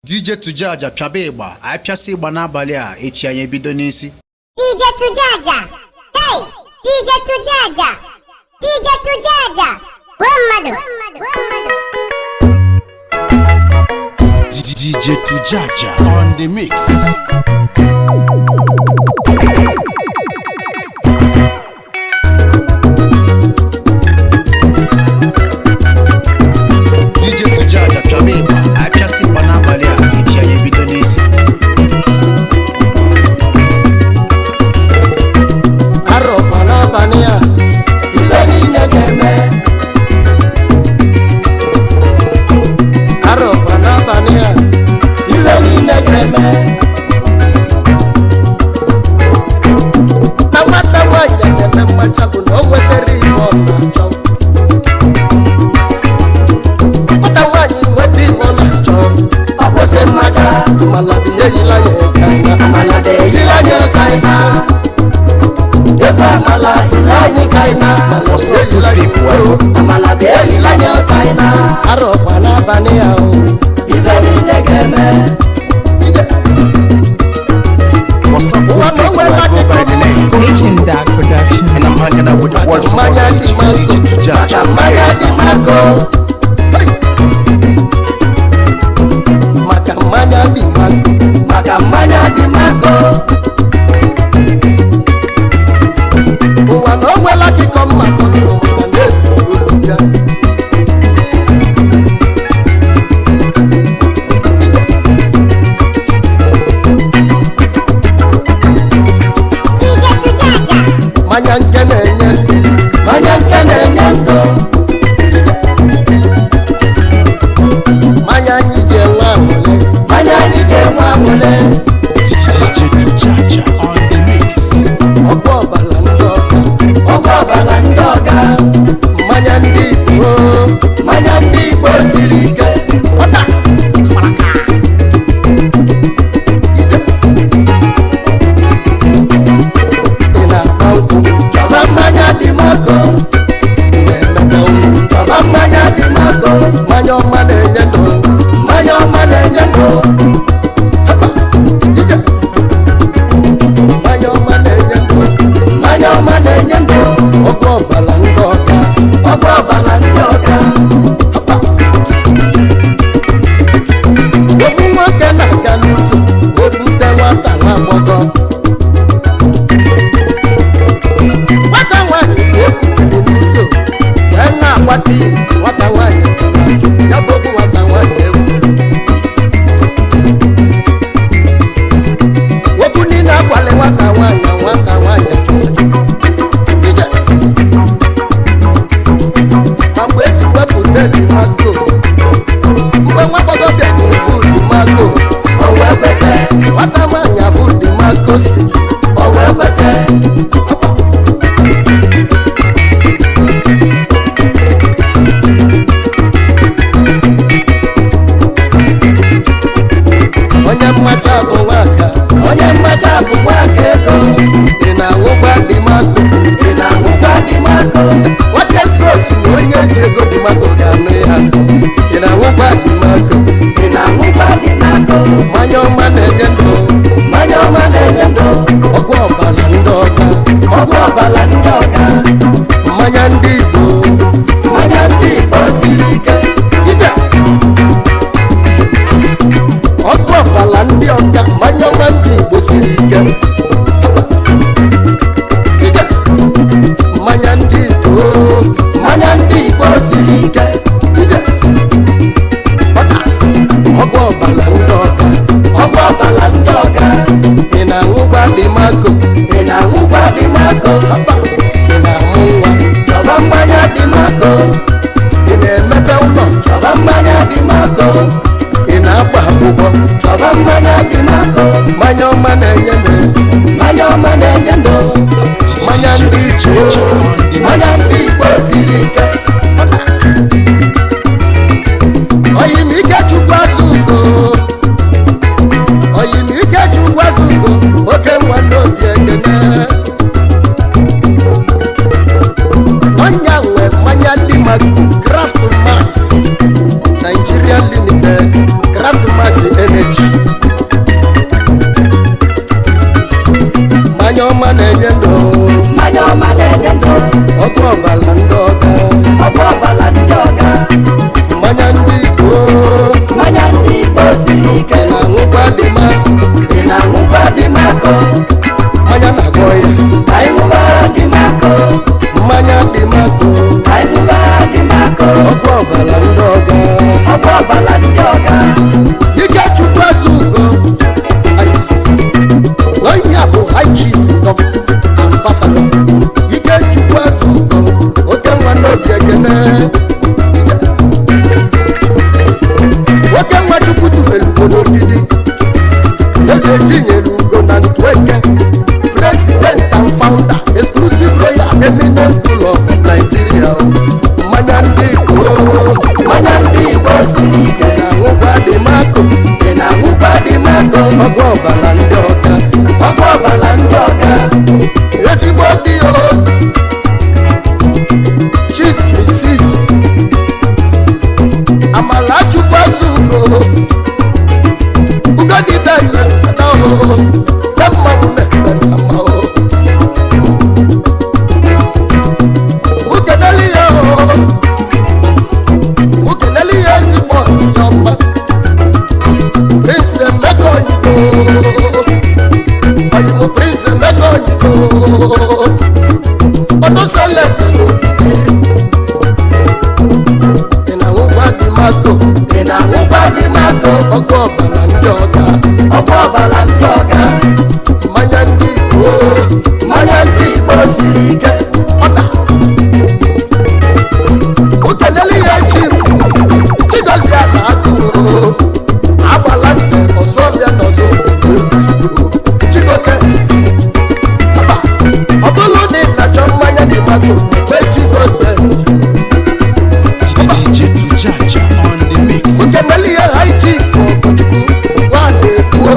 DJ Tujaja pịaba ịgba anyị pịasị ịgba n'abalị a echi anyị ebido n'isi. DJ Tujaja. Hey, DJ Tujaja. DJ Tujaja. Gbuo mmadụ. DJ Tujaja on the mix. DJ Tujaja pịaba ịgba anyị pịasị ịgba n'abalị a echi anyị ebido n'isi. Arọkwa n'abalị a, ife niile ga-eme. Arọkwa n'abalị a, ife niile ga-eme. Na nwata nwaanyị na-eme mmacha bụ na o nwetara ife ọ na-achọ. Nwata nwaanyị nweta ife ọ na-achọ, ọ kwụsị mmacha. Amala bụ ihe yila ya ịka ịna. Amala bụ eyila ya ịka ịna. Ebe amala ile anyị ka ị na. What's up, good people? Amala bụ eyila anyị ka ị na. Arọkwa n'abalị ya o. Ife niile ga-eme. Ije. What's up, good Ụwa na people? onwe I go by the name Nation Dog Production. and I'm hanging out with the world famous Mmanya dị DJ, mako. DJ Tujaja. Maka mmanya dị mako. Hey! Maka mmanya dị mako. Maka mmanya dị mako. Ụwa na o nwela akụkọ mmakọ n'ụwa na-esi olu bịa. DJ Tujaja. Mmanya nke na-enye ndụ. Mmanya nke na-enye ndụ. Mmanya anyị ji enwe aṅụrị. Mmanya anyị ji enwe aṅụrị. DJ Tujaja on the mix. Ọgwụ ọbala ndị ọka. Ọgwụ ọbala ndị ọka. Mmanya ndị Igbo. Mmanya ndị Igbo siri ike. Ọta. Ije. Ị na-agba nkwụ. Chọba mmanya dị mako. Ị na-emete nkwụ. Chọba mmanya dị mako. Mmanya ọma na-enye ndụ. Mmanya ọma na-enye ndụ. Hapa. Ije. Mmanya ọma na-enye ndụ. Mmanya ọma na-enye ndụ. Ọgwụ ọbala ndị ọka. Ọgwụ ọbala ndị ọka. Hapa. Ofu nwoke na-aga n'ụzọ, o bute nwata nwa agbọghọ. Nwata nwaanyị ka o butere n'ụzọ, wee na-agbata ihe. Nwata nwaanyị na-ajụ, ya bụ okwu nwata nwaanyị ekwuru. Okwu niile agwalị nwata nwaanyị, nwata nwaanyị ajụ ajụ. Ije. Ma mgbe eji wepụta dị mako, mgbe nwa agbọghọbịa dị mfu dị mako, o wee kwete. Nwata nwaanyị afụ dị mako si, o wee kwete. Hapa. Onye mmacha bụ nwaka. Onye mmacha bụ nwaka ego. Ị na-aṅụkwa dị mako. Ị na-aṅụkwa dị mako. Nwata gosi na onye ji ego dị mako ga-anụ ya. Ị na-aṅụkwa dị mako. Ị na-aṅụkwa dị mako. Mmanya ọma na-enye ndụ. Mmanya ọma na-enye ndụ. Ọgwụ ọbala ndị ọka. Ọgwụ ọbala ndị ọka. Mmanya ndị Igbo. Mmanya ndị Igbo siri ike. Ije. Ọkụ ọbala ndị ọka, mmanya ọma ndị Igbo siri ike. Ije. Mmanya ndị Igbo, mmanya ndị Igbo siri ike. Ije. Ọka. Ọgwụ ọbala ndị ọka. Ọgwụ ọbala ndị ọka. Ị na-aṅụkwa dị mako. Ị na-aṅụkwa dị mako. Hapa. Ị na-amụ nwa. Chọba mmanya dị mako. Ị na-emepe ụlọ. Chọba mmanya dị mako. Ị na-agba akwụkwọ. Chọba mmanya dị mako. Mmanya ọma na-enye ndụ. Mmanya ọma na-enye ndụ. Mmanya ndị Igbo. Mmanya ndị Igbo siri ike. Oyimike Chukwu Azụgo. Oyimike Chukwu Azụgo. Oke nwa n'obi ekene. Ọnya nwe mmanya ndị mako. Craft Max Nigeria Limited. Craft Max. Ị na-aṅụkwa dị ma, ị na-aṅụkwa dị mako. Mmanya na-agwọ ya. Mmanya dị mako. Ọgwụ ọbara ndị ọga. Ike Chukwu Azugo. Onye bụ High Chief Dr. Ambassador Ike Chukwu Azugo, oke nwa n'obi ekene. Nwoke nwa Chukwu tubelu ugo n'ogidi, eze chinyere ugo na Ntueke, President and founder, Exclusive Royal Eminent School of Nigeria. Mmanya ndị Igbo, mmanya ndị Igbo siri ike. Na-aṅụkwa dị mako, ị na-aṅụkwa dị mako. Ọgwụ ọbara ndị ọka, ọgwụ ọbara ndị ọka. Ezigbo dị o, Chief Mrs. Amala Chukwu Azugo, Ugodi Beze ada o, na mmanwụ na-eme na mma o. Ukeneli ya o, ukeneli ya ezigbo ọchịchị ọma, Prince Emeka Onyido, Oyimu Prince Emeka Onyido, Ọdụsọlẹsẹ n'ogidi. Ị na-aṅụkwa dị mako, ị na-aṅụkwa dị mako. Ọgwụ ọbara ndị ọga, ọgwụ ọbara ndị ọga. Mmanya ndị Igbo, mmanya ndị Igbo siri ike. Ọta ukelele ya, Chief Chigozie na agụ agbala nze ọsụọbịa na ọzọ, Chigotes. Ọ bụrụ na ị na-achọ mmanya dị mako, mgbe Chigotes. DJ Tujaja on the mix. Ukenele ya, High Chief Ogochukwu nwanne kwuo,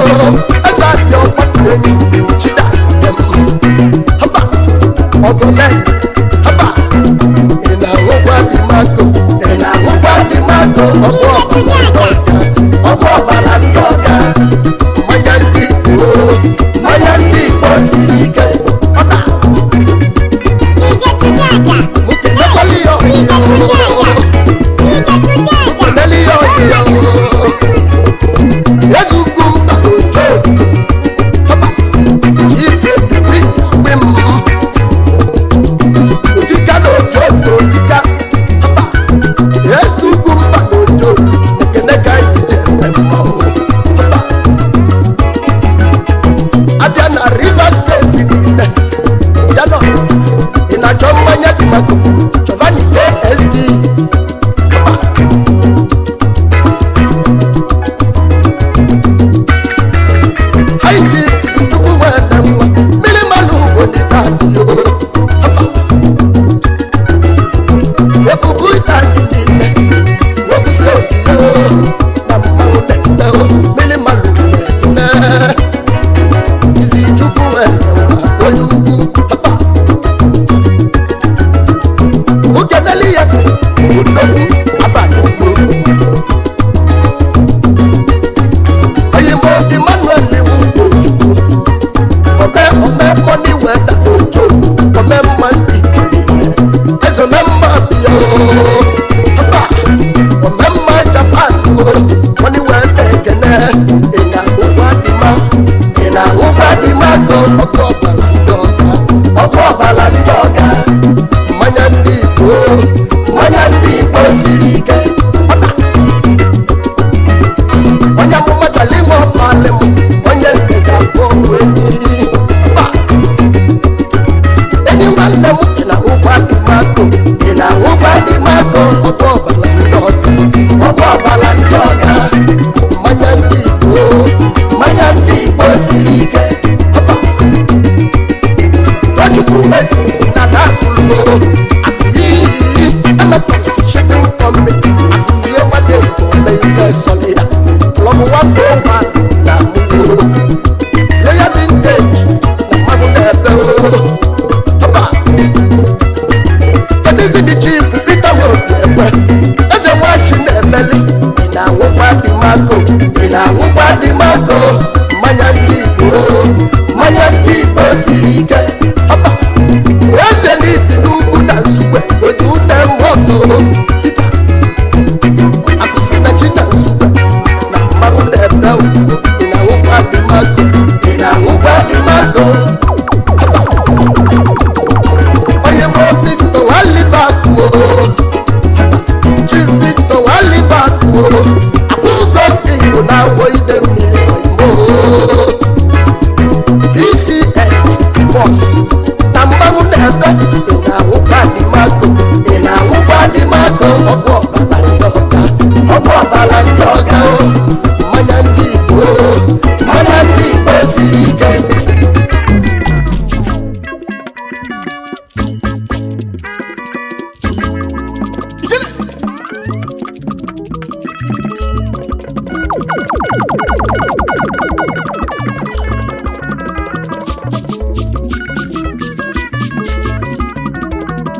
eze adị ọkpọtụrụ enyi chida dem haba ọgọme haba. Ị na-aṅụkwa dị mako, ị na-aṅụkwa dị mako. Ọgwụ ọbara ndị ọka, ọgwụ ọbara ndị ọka. Mmanya ndị Igbo, mmanya ndị Igbo siri ike. Ọba. DJ Tujaja. Mukenekwali ya. DJ Tujaja. DJ Tujaja. Mukeneli ya ọyị. Ezugwu mba n'ojo haba, ife bi mgbe m otika n'ojo otika haba. Ezugwu mba n'ojo ekene ka anyị ji eme mmanwụ haba. Abịa na Rivers Steeti niile ya nọ, ị na-achọ mmanya dị mako, Giovanni KSD haba. Haiti Chukwu nwere nwa mmiri mmanụ ugbo n'ebe anyị yo haba. Ebubo ịta anyị niile wepụsị obi yo na mmanwụ na-ete o, mmiri mmanụ ugbo na-ete. Izi Chukwu nwere nwa onye ugwu haba. Ukeneli ya odogwu abalị ugwu, Oyimo Emmanuel Nwugochukwu, ome ome money weda n'ojo, ome mma ndị Igbo niile, eze ome mma bịa o haba, ome mma Japan o, money weda ekene. Ị na-aṅụkwa dị ma, ị na-aṅụkwa dị ma ko. Ọkụ ọbara ndị ọka, ọkụ ọbara ndị ọka. Mmanya ndị Igbo, mmanya ndị Igbo siri ike. Ọba. Onye amụma chọrọ ime ọkpalị m, onye nke ga-abụ ọgwụ enyi mba enyi nwanne m. Ị na-aṅụkwa dị mako, ị na-aṅụkwa dị mako. Ọgwụ ọbara ndị ọka, ọgwụ ọbara ndị ọka. Mmanya ndị Igbo, mmanya ndị Igbo siri ike. Ọba. Tochukwu mesisi na dakụlụ akụyi Emetọs Shipping Company, akụyi nwadị ome ihe sọlịda plọg 101 na mụwo Royal Vintage na mmanụ na-ebe o haba. Kedụzini Chief Peter Nwoke ekwe, eze nwachi na-emeli. Ị na-aṅụkwa dị mako, ị na-aṅụkwa dị mako. Mmanya ndị Igbo, mmanya ndị Igbo siri ike haba. Eze n'ibi n'ugwu na Nsugbe, otu nne mọtò Peter akụsi na chi na Nsugbe na mmanụ na-ebe. Ide mmiri oimo VCN Sports na mmanwụ na-ebe. Ị na-anwụkwa dịmako, ị na-anwụkwa dịmako. Ọgwụ ọbala ndị ọka, ọgwụ ọbala ndị ọka o. Mmanya ndị Igbo, mmanya ndị Igbo siri ike.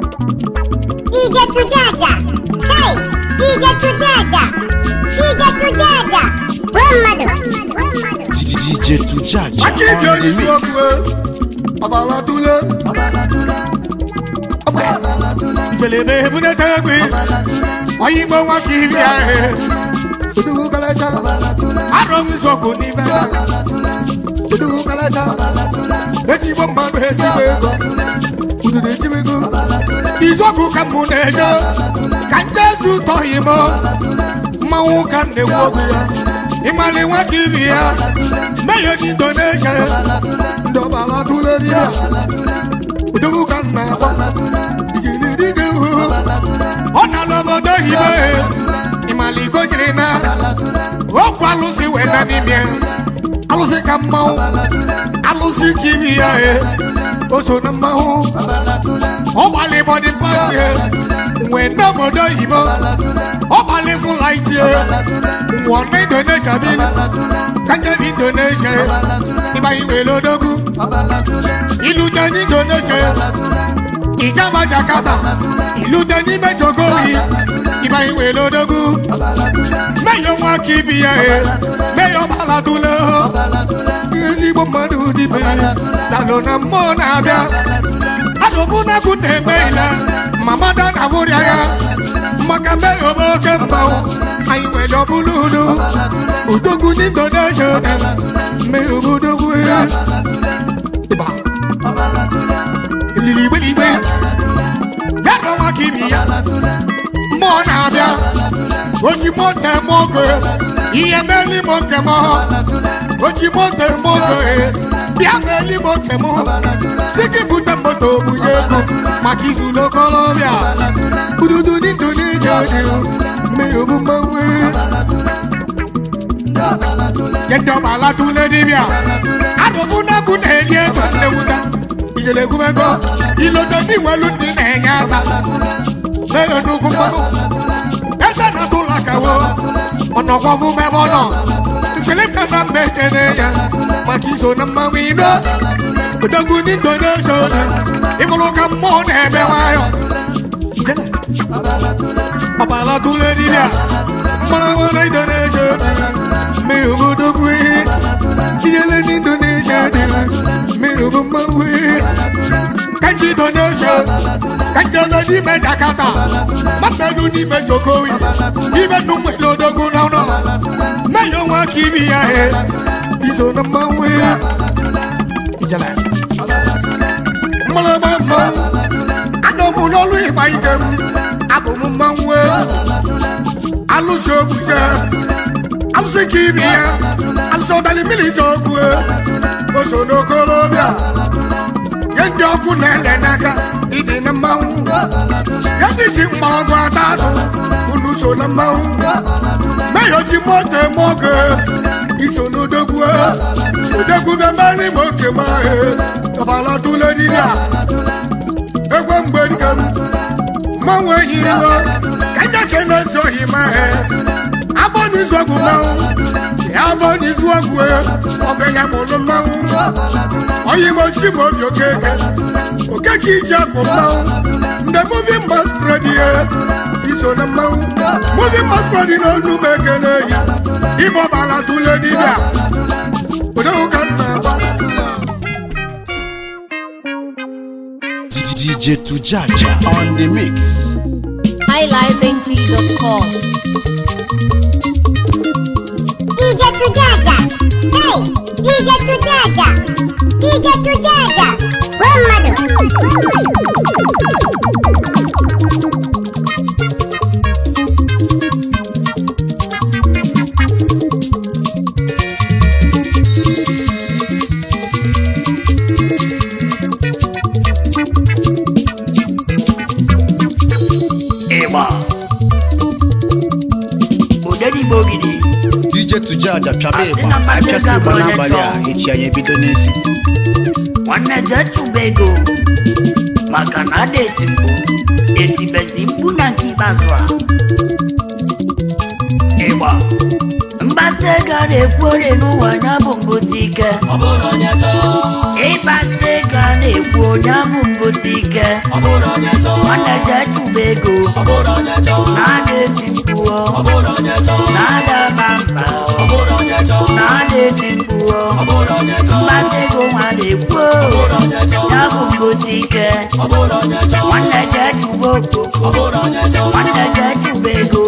DJ Tujaja. Hey, DJ Tujaja. DJ Tujaja. Run mmadụ. DJ Tujaja Aka ibi on onye the isi mix. ọkụ ọbala tule. Jelebe ebunete egwe. Onye Igbo nwa ka ibi ahụ. Odogwu kalacha. Arọ m nsogbu n'ime ha. Odogwu kalacha. Ezigbo mmadụ ejigbo ego. Ududo ejigbo ego. Izọgụ ka mụ na-eje. Ka nje zụtọghị m. Mmanwụ ka m na-ekwu okwu ya. Ịmalị nwa ka ibi ya. Mayor ní Indonesia. Ndọ̀bàlà tún lé níyà. Odogwu ka m na-akpọ. Ijili dike hu. Ọ na-alụ obodo oyibo. Ịmalị iko jiri na. Okwu alụsị wee na n'ime. Alụsị ka mmanwụ. Alụsị ka ibi ya. O so na mmanwụ. Ọ gbalị bọdị pasị. Wee n'obodo oyibo. Ọ gbalị fụlaịtị. Wọ ní Indonesia bí. Kájẹ́ Indonesia. Ìbá ìwé lódógún. Ìlú jẹ ní Indonesia. Ìjàmbá Jakarta. Ìlú jẹ ní Mẹ́jọgórì. Ìbá ìwé lódógún. Mẹ́yọ̀ wọn kì í bí ẹ̀. Mẹ́yọ̀ bàlá tún lọ. Ezigbo mmadụ dịbe. Dalụ na mmụọ na-abịa. Adọbụ n'agụ na-eme ile. Mama da na wụrịa ya. Maka mẹ́yọ̀ bụ oke mmanwụ. Anyị nwere ọbụlụ ulu. Odogwu n'Indonesia. Mẹ́yọ̀ bụ odogwu. Ịba. Ilili igbe. Ya nọ nwa ka ibi ya. Mmụọ na-abịa. Oji moto eme ọgụ. Ihe meli m oke m. Oji moto eme ọgụ. Bịa meli m oke m. Si gị bute moto bunye ego. Maka izu n'okolobịa. Ududu n'Indonesia dị. Mmiri bụ mmanwụ. Yendọbala tule dibịa. Arụbụ n'agụ na-eli ego nnewuta. Ijele egwumego. Iloto ndị nwelu ndị na-enye asa. Mere nnukwu mmanwụ. Eze na-atụla kawo. Ọnọkwọfụ mebe ọ nọ. Nsilipịa na mba ekene ya. Maka iso na mmanwụ ino. Odogwu n'Indonesia. Ịfụlụ ka mmụọ na-eme nwayọ. Ijele. Ọbala tule dibịa. Mmanwụ na Indonesia. Mmiri bụ odogwu. Ijele n'Indonesia dị. Mmiri bụ mmanwụ. Kanji Indonesia. Kanji ọzọ n'ime Jakarta. Mmadụ n'ime Jokowi. Ibe nnukwu odogwu n'ọnụ. Mmeyọ nwa ka ibi ya he. Iso na mmanwụ. Ijele. Mmalaba mmanwụ. Anọ m n'ọlụ ịgba ike m. Abụ m mmanwụ. Alụsị ogbuje. Alụsị ka ibi ya. Alụsị ọdali mmiri ji ọkụ. O so n'okorobịa. Nye ndị ọkụ na-ele n'aka. Ịdị na mmanwụ. Nye ndị ji mgbọrọgwụ ata atụ. Unu so na mmanwụ. Meyọ ji moto eme oge. Iso n'odogwu. Odogwu ga-emeri m oke ma he. Ọbala tụle dibịa. Egwe mgbe dike m. Mmanwụ ehiriwo. Ka nje ka na-esi ohi ma he. Agbọ n'izu ọgwụ mmanwụ. Ya agbọ n'izu ọgwụ e. Ọbịa mụrụ mmanwụ. Onye Igbo Chimaobi Okeke. Okeke iji akụ mmanwụ. Ndị movie masquerade ya. Iso na mmanwụ. Movie masquerade n'onu m ekele ya. Igbo ọbala tụle dibịa. Odogwu ka m na-agba. DJ Tujaja on the mix. highlifeng.com. DJ Tujaja. Hey, DJ Tujaja. DJ Tujaja. Run mmadụ. Tụjaja pịaba Asị ịgba na mmadụ apịasị ego ịgba abụrụ onye n'abalị a chọọ. Echi anyị ebido n'isi. Nwanne, jee chụba ego, maka na ada eti mkpu etibezi mkpu na nke ikpeazụ a. Ịgba mgbata ego a na-ekwu ore n'ụwa ya bụ mbute ike. Ịgbata ego a na-ekwu onye bụ mbute ike. Nwanne, jee chụba ego na ada eti mkpu o, na ada ba mba o, na ada eti mkpu o. Mgbata ego nwa na-ekwu o, ya bụ mbute ike. Nwanne, jee chụba okpoko. Nwanne, jee chụba ego,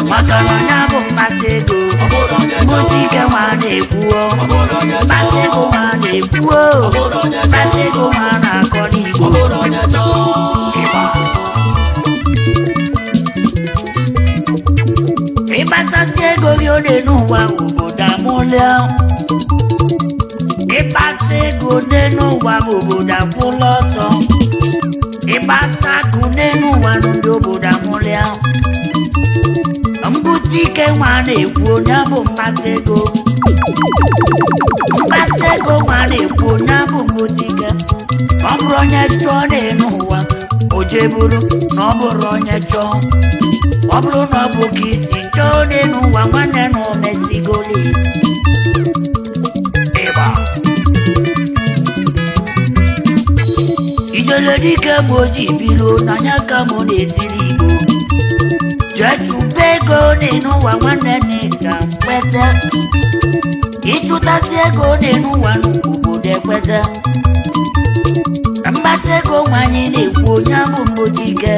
maka na ya bụ mkpata ego, mbute ike nwa na-ekwu o. Mkpata ego nwa na-ekwu o, mkpata ego nwa na-akọ n'Igbo. Ịgba. Ịkpatasị ego gị ole n'ụwa, obodo amụlịa. Ịkpata ego n'elu ụwa bụ obodo akwụla ọtọ. Ịkpata akụ n'elu ụwa nụ, ndị obodo amụlịa. Mbute ike nwa na-ekwu onye bụ mkpata ego. Mkpata ego nwa na-ekwu onye bụ mbute ike. Ọ bụrụ onye chọọ n'elu ụwa, o jeburu na ọ bụrụ onye chọọ, ọ bụrụ na ọ bụ ka isi chọọ n'elu ụwa, nwanne, na o mesigoli. Ịgba. Ijele dike bụ oji biro n'anya ka mụ na-etiri Igbo. Jee chụba ego n'elu ụwa, nwanne, na ị ga kweta. Ịchụtasị ego n'elu ụwa n'obodo ekweta. Mgbata ego nwanyị na-ekwu onye bụ mgbochi ike.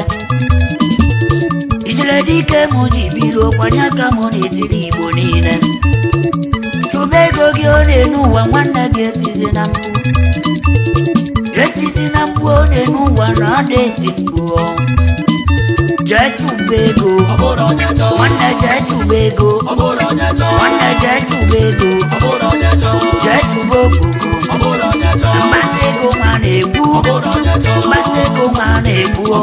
Ijele dike mụ ji biro kwanye aka mụ na-etiri Igbo niile. Chụba ego gị ọ na-enu ụwa, nwanne gị, etizi na mkpu, etizi na mkpu ọ na-enu ụwa na ada eti mkpu ọ. Jee chụba ego, nwanne, jee chụba ego. Nwanne, jee chụba ego, jee chụba okpoko. Mkpata ego nwa na-egbu, mkpata ego nwa na-egbu ọ.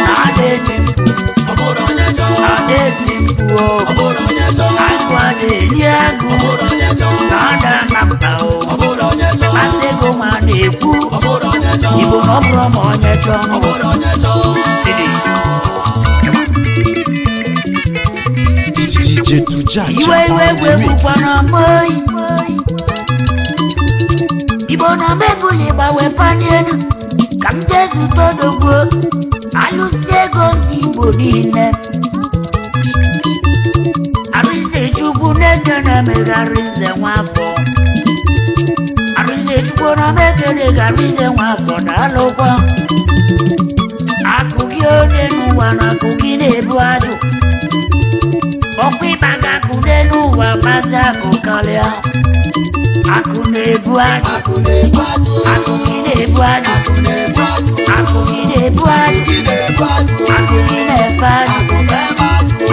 Na ada eti mkpu, ada eti mkpu ọ. Agụ ada eri agụ, na ada na mba o. Mkpata ego nwa na-ekwu Igbo na ọ bụrụ ma onye chọọ siri. DJ Tujaja Iwe iwe on the mix. egwukwana m oyi. Igbo na mebuli gbawe panienu ka m jee zute odogwu alụsi ego ndị Igbo niile. Arụze Chukwu na-ekene meghe, arụze nwafọ, arụze Chukwu na mekene ga arụze nwafọ na alụkwa akụ gị onye n'ụwa na akụ gị na-ebu ajụ ọkwa ịgbaga akụ n'elu ụwa mazi akụ karịa akụ na-ebu ajụ. Akụ gị na-ebu ajụ, akụ gị na-ebu ajụ, akụ gị na-efe ajụ,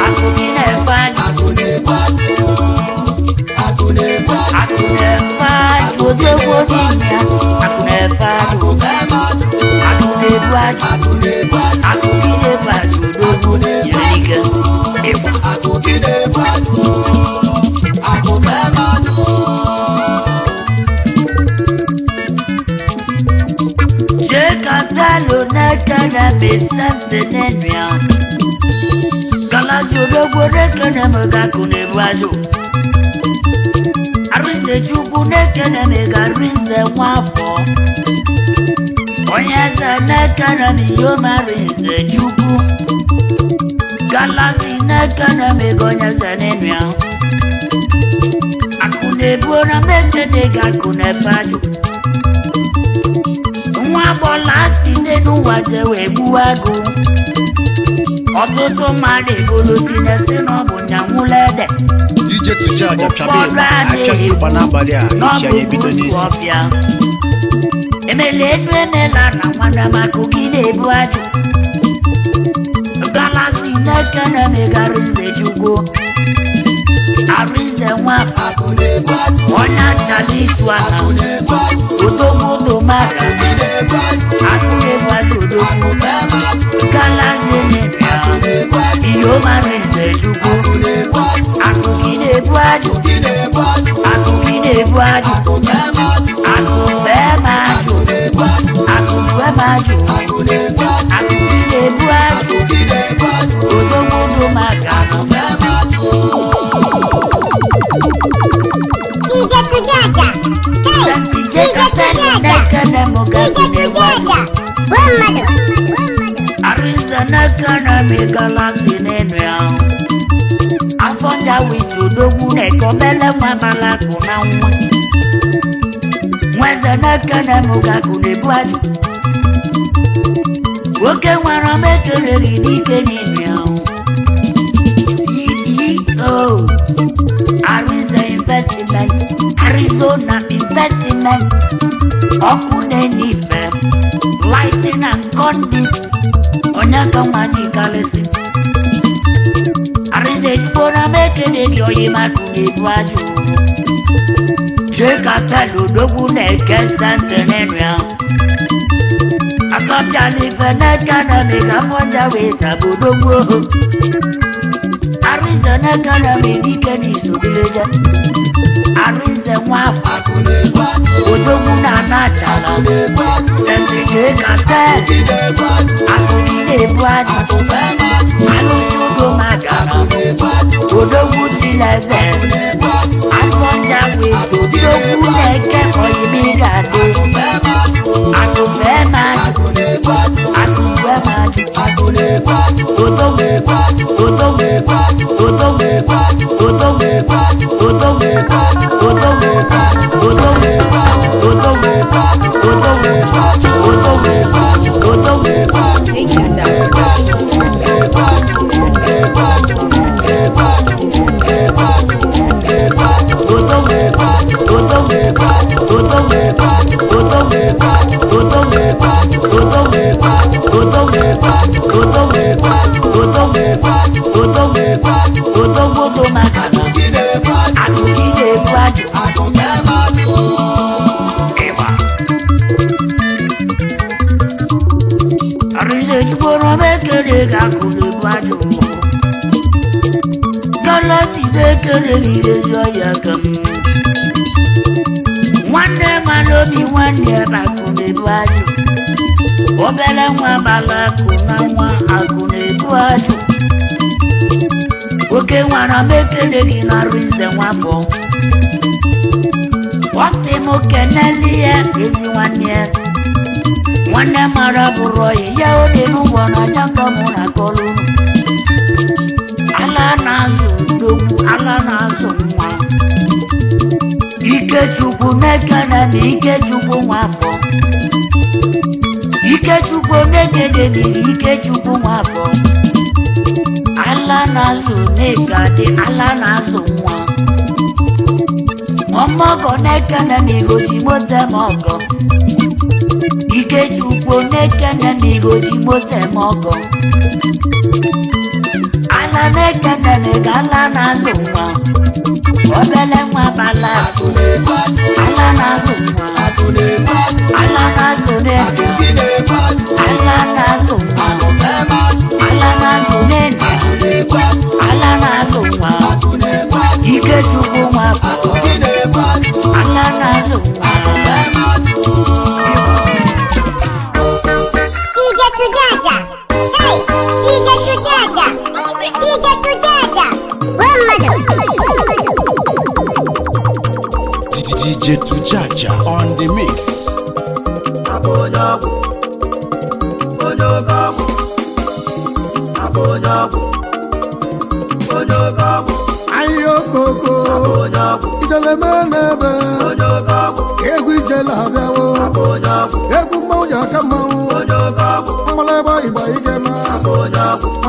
akụ gị na-efe ajụ, akụ na-efe ajụ odogwu n'ime ya. Akụ na-efe ajụ, akụ na-ebu ajụ, akụ gị na-ebu ajụ odogwu nyere ike ịgba. Jee ka talo n'aka na besante n'enu ya. Galasi odogwu n'ekene m ga akụ na-ebu ajụ. Arụnze Chukwu n'ekene m ga arụnze nwafọ. Onye eze n'ekene m iyo m arụnze Chukwu. Galasi n'ekene m ga onye eze n'enu ya. Akụ na-ebu na m ekene ga akụ na-efe ajụ. Nwa agbọla si n'elu ụwa jee wee gbuo agụ. Ọtụtụ mmadụ ebulu tinye si na ọ bụ nyanwụla ede. DJ Tujaja pịaba Ụfọdụ ịgba adịghị apịasị ịgba n'abalị a na ọ echi bụ anyị ebido busu n'isi. ọfịa. Emela enu emela na nwanne m, akụ gị na-ebu ajụ. Galasi n'eke na emega arụnze Chukwu, arụnze nwafọ, onye achala isu aka odogwu domaka akụ na-ebu ajụ odogwu. Galasi na-ebịa ihe ọma nze Chukwu, akụ gị na-ebu ajụ. na-ebu ajụ. Akụ fee m ajụ. Akụ bue m ajụ. Akụ gị na-ebu ajụ. Odogwu ndụ maka DJ Tujaja. Hey, Senti DJ Jekatani Tujaja. na-ekene m DJ gakụ na-ebu ajụ. Tujaja. Gbuo mmadụ. Arinze na-ekene m ịgalasi n'enu ya. Afọ nja wit odogwu na-eke obele nwa balakụ na nwa. Nweze na-ekene m gakụ na-ebu ajụ. Nwoke nwere m ekelere n'ike n'ime ya. CEO Arinze Investment, Arizona Investment, ọkụ na-enye ife, lighting and conduit, onye ka nwa ji kalịsị. Arinze chukwu na m ekele gị oyi maka na-ebu ajụ. Jee ka tel odogwu na-eke sente n'enu ya. Akọpịala ife n'eke na mega afọ nja wee taba odogwu oho. Arinze n'eke na m dike n'isobileje. Arinze nwafọ odogwu na anachala. Sente jee ka tel akụkị na-ebu ajụ. Alụsị udo maka na odogwu tileze. Afọ nja wee odogwu na-eke oyimi ga-adị. Akụfee m ajụ. Akụfee m ajụ. Odogwu, odogwu, odogwu, odogwu, odogwu, odogwu, odogwu, odogwu, odogwu, odogwu, odogwu. Odogwu, odogwu, odogwu, odogwu, odogwu, odogwu, odogwu, odogwu, odogwu, odogwu, odogwu bụ maka na akụkị na-ebu ajụ. Ịgba. Arinze chukwu na mekere ga-akụ na-ebu ajụ. Galaxy na-ekere n'irezi ọhịa ka m. Nwanne mara obi nwanne ya bụ akụ na-ebu ajụ. Obere nwa gbara akụ na nwa akụ na-ebu ajụ. Oke nwara m ekele gị na Arinze nwafọ. Ọ sị m keneli ya ezi nwanne ya. Nwanne mara bụrụ ọyị ya ọ dị n'ụgbọ na anya ka mụ na akọrọ unu. Ala na-azụ ndogwu, ala na-azụ nwa. Ikechukwu na-ekene na Ikechukwu nwafọ. Ikechukwu na-ekene na Ikechukwu nwafọ. Ala na-azụ n'ịga dị, ala na-azụ nwa. Ọmọgọ na-ekene na igoji moto eme ọgọ. Ikechukwu na-ekene na igoji moto eme ọgọ. Ala na-ekene na ịga ala na-azụ nwa. Obele nwa bala akụ. Ala na-azụ nwa. Ala na-azụ n'ebe. Ala na-azụ nwa. Ala na-azụ n'ebe. Ala na-azụ nwa. Ikechukwu nwa afọ. Ala na-azụ nwa. DJ Tujaja. Hey, DJ Tujaja. DJ Tujaja. Gbuo mmadụ. DJ Tujaja on the mix. Ahịhịa okoko ijeleme n'ebe egwu ijele abịawo egwu mmanwụ ji aka mmanwụ mmalebe igba ike ma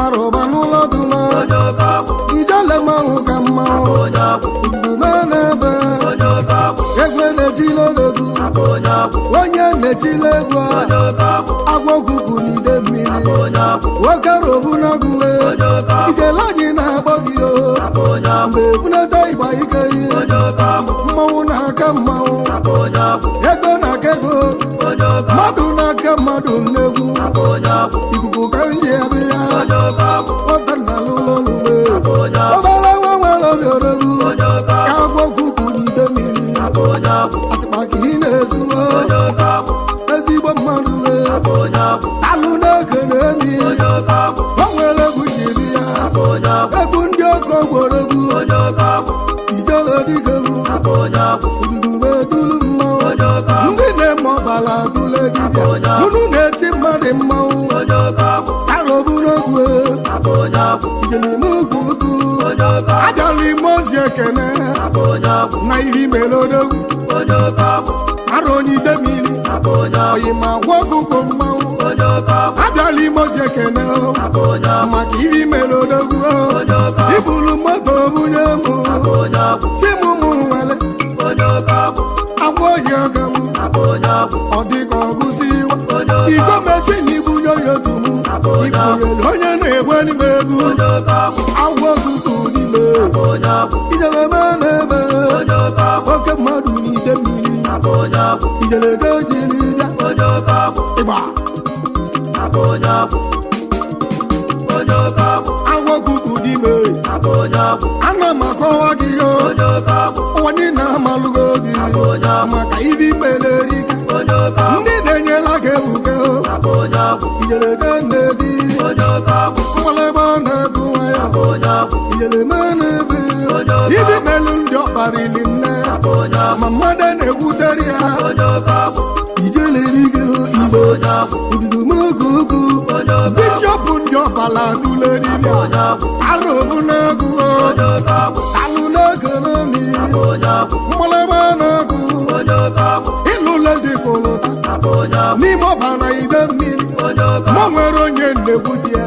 arụba n'ụlọ duma ijele mmanwụ ka mmanwụ udume n'ebe egwu na-etile odogwu onye na-etile egwu a agwọ okuku n'ide mmiri nwoke robu n'agụwe ijele anyị na-akpọ gị o mgbe ebunata ịgba ike ihe mmanwụ na-aka mmanwụ ego na-aka ego mmadụ na-aka mmadụ nnegwu ikuku ka nji ebe ya nwata nna n'ụlọ n'ugbe obere nwa nwere obi odogwu ka agwọ okuku n'ide mmiri Atịkpa ka ị na-ezuo ezigbo mmadụ alụ na-eke na-emi o nwere egwu jiri ya egwu ndị ọkọ gworo egwu ijele dike m ududube duru mmanwụ ndị na-eme ọbara dule dibịa unu na-eti mmadụ mmanwụ arọbụ n'ogwe ijelime ugwu ugwu agala ime ozi ekene na ihe imere odogwu arụ onye ide mmiri oyi ma gwa ọkụkọ mmanwụ abịala ime ozi ekene maka ihe imere odogwu ibulu moto bunye m tim m nwere agwa oyi ọga m ọ dịka ọgụsi iwe iko mesi na ibunye onye otu m ibunyere onye na-egwe n'ime egwu agwa ọkụkọ n'ime ijeleme na-eme oke mmadụ n'ide mmiri ijelego jiri bịa ịgba agwa ọkụkọ n'ime ana m akọwa gị yo ụwa niile amalụgo gị maka ibe imere erika ndị na-enyela gị ebugo ijelego nne gị nwalebe ọ na-agụ nwa ya ijeleme na-ebe ibi melu ndị ọkparili nne ma mmadụ na-ekwutere ya ijelere gị igbo ududumogogo bishọp ndị ọbala tụle dibịa arụbụ n'egwu alụ n'ekonomi mmalebe na-agụ ịlụlezikwụlụta n'ime ọbara ide mmiri ma nwere onye nnekwu di ya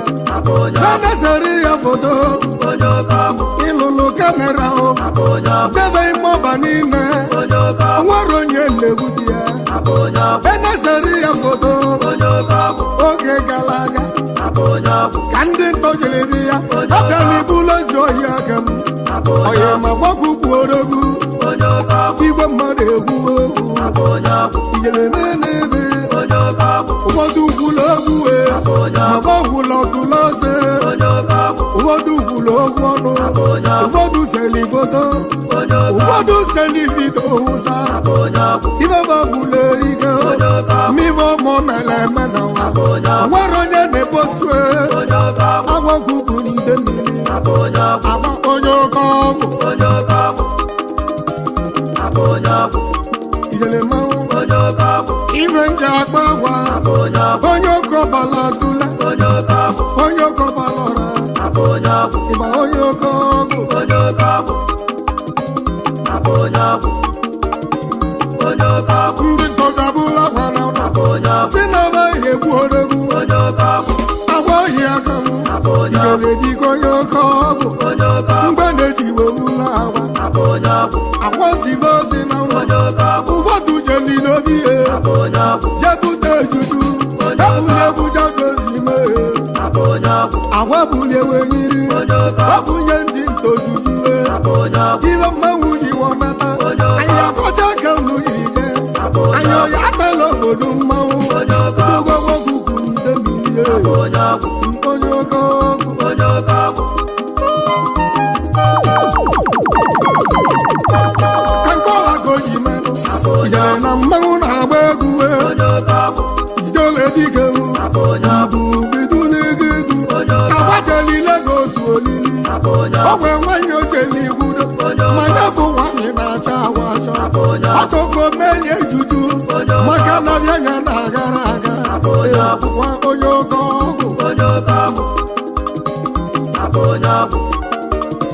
na-esere ya foto ịlụlụ kamera o debe ime ọba niile onwere onye nnekwu di ya enesere ya foto oge gara aga ka ndị ntọ jiri dị ya abịala ibulu ezi ohi aka m oyi ma gwakwukwu odogwu igwe mmadụ egwu egwu ijeleme n'ebe ụfọdụ gwụlụ ogwu ma gwagwụlụ ọtụlụ ose ụfọdụ gwụlụ ogwu ọnụ ụfọdụ seli foto ụfọdụ seli vidio wụsa ifefe gwụlụ erike mmife ọmụ mere eme na nwa onwere onye na-eposue agwa kuku n'ide mmiri agba onye oke ọgwụ ijele mmanwụ ife nje agba agwa onye oke ọbala tụla onye oke ọbala ọra ịgba onye oke ọgwụ ndị ntọgabụla gwara ụlọ si na ebe egwu odogwu agwa ohi aka m ijele dịka onye oke ọgwụ mgbe na-eji wewula agwa agwa zive ozi na ụlọ ụfọdụ jeli n'obi ihe jebute ejuju ebuli ebuja gozime agwa bulie wenyiri ọbụnye ndị ntojuju ibe mmanwụ ji wọnata anyị akọcha ka unu yiri je anyị ọya atala obodo mmanwụ dogogwogugu n'ide mmiri onye oke ọgwụ ka nke ọwa ka o ji menụ ijele na mmanwụ na-agba egwu ijele dike m bidu n'ego egwu agbacheli Lagos olili o nwee nwanyị oche n'ikwudo ma ya bụ nwanyị na-acha awa achọ ọchọko melie juju maka na ya ya na-agara aga nwa onye oke ọgwụ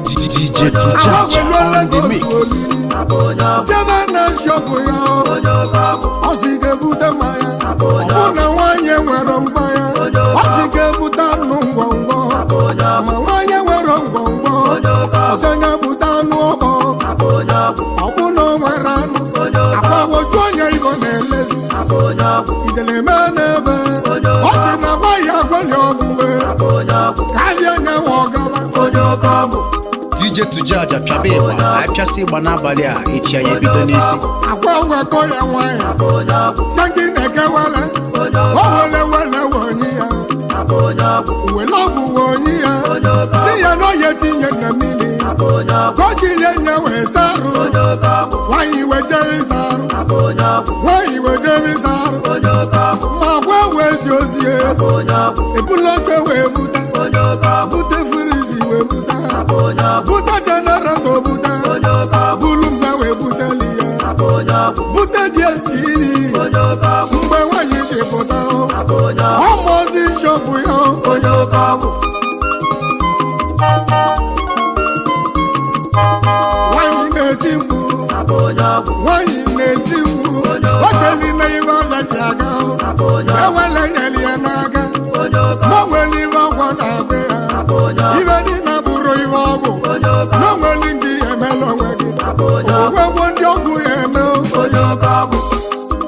DJ Tujaja on the mix. Sebe na shọpụ ya ọ sị ga-ebute mmanya ọ bụ na nwanyị nwere mmanya ọ sị ga-ebute anụ ngwongwo ma nwanyị nwere ngwongwo ọsọ ya bute anụ ọkpọ ọ bụ na o nwere anụ akpawoju onye igo na-elezi ijeleme n'ebe ọ sị na gwa ya gweli ọgwụ wee ka ahịa nye nwe ọgaba onye oke ọgwụ DJ Tujaja pịaba ịgba anyị pịasị ịgba n'abalị a echi anyị ebido n'isi agwa wekọ ya nwanyị shangi na-eke wele o wele wele wonyi ya wele ọgwụ wonyi ya si ya na oye tinye na mmiri Ka o jiri enye wee sarụ. Nwaanyị wee jebe ịsa arụ. Nwaanyị wee jebe ịsa arụ. Ma gwa wee zi ozi ya. Ebula oche wee bute. Bute friji wee bute. Bute jeneratọ bute. Bulu mgbe wee buteli ya. Bute DSTV. Mgbe nwaanyị ji pụta, ọmụozi shọpụ ya onye oke ọgwụ. Nwaanyị na-eti mgbu, nwaanyị na-eti mgbu, oche n'ime iwe ọla ji aga, ewele nyere ya n'aka, ma o nwere iwe ọgwụ na-agba ya, iwe niile bụrụ iwe ọgwụ, na o nwere ndị ya emela onwe gị, onwegwo ndị ọgwụ ya eme onye oke ọgwụ.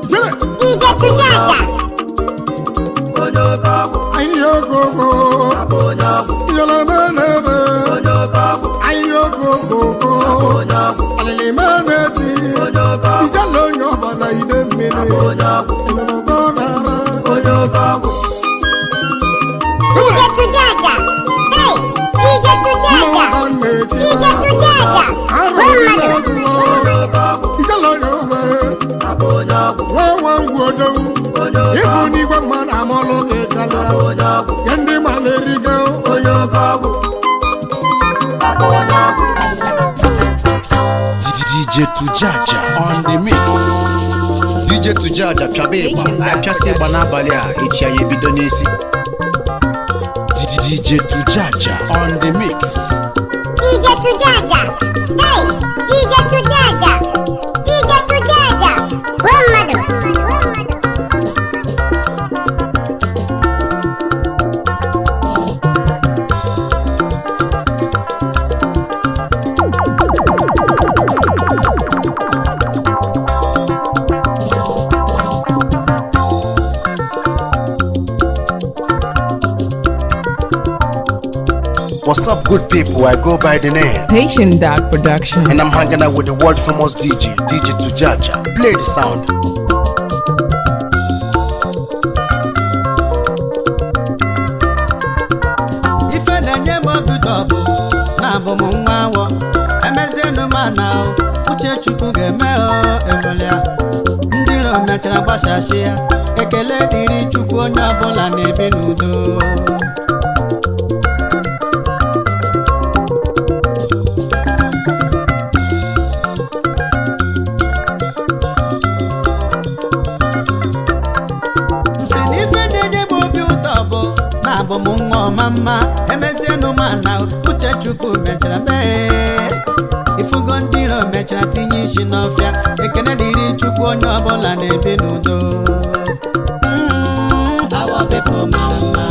Jee! DJ Tujaja. Ahịhịa okoko, yọlọmọ na-eme, ahịhịa okoko, alịlịmọ na-eti, ijele onye ọbala ide mmiri, ịnụnụgọ na-ara onye oke ọgwụ. DJ Tujaja. Hey, DJ Mmanwụ Tujaja. ka m na-eti DJ na Tujaja. arụ One dị mmadụ. n'egwu, ijele onye ọba, nwa nwa ngwu odowu, ịbụ n'igwe mmadụ amụọlụ gị karịa, nye ndị ma na-erigo onye oke ọgwụ. DJ Tujaja on the mix. DJ Tujaja pịaba ịgba, anyị pịasị ịgba n'abalị a, echi anyị ebido n'isi. DJ Tujaja on the mix. DJ Tujaja. Hey, DJ Tujaja. DJ Tujaja. One mmadụ. One mmadụ. What's up, good people? I go by the name. Patient Dot Production. And I'm hanging out with the world famous DJ, DJ Tujaja. Play the sound. Ife na-enye m obi ụtọ bụ na abụ m nwa awọ emezienụ m na uche Chukwu ga-eme o efelia ndị iro mechara gbasasị ya. Ekele dịrị Chukwu, onye ọbụla na-ebi n'udo. Nsị na ife na-enye m obi ụtọ bụ na abụ m nwa ọma mma emezienụ m na uche Chukwu mechara mee ifugo ndị iro mechara tinye isi n'ọfịa. Ekene dịrị Chukwu, onye ọbụla na-ebi n'udo. Our people mara mma.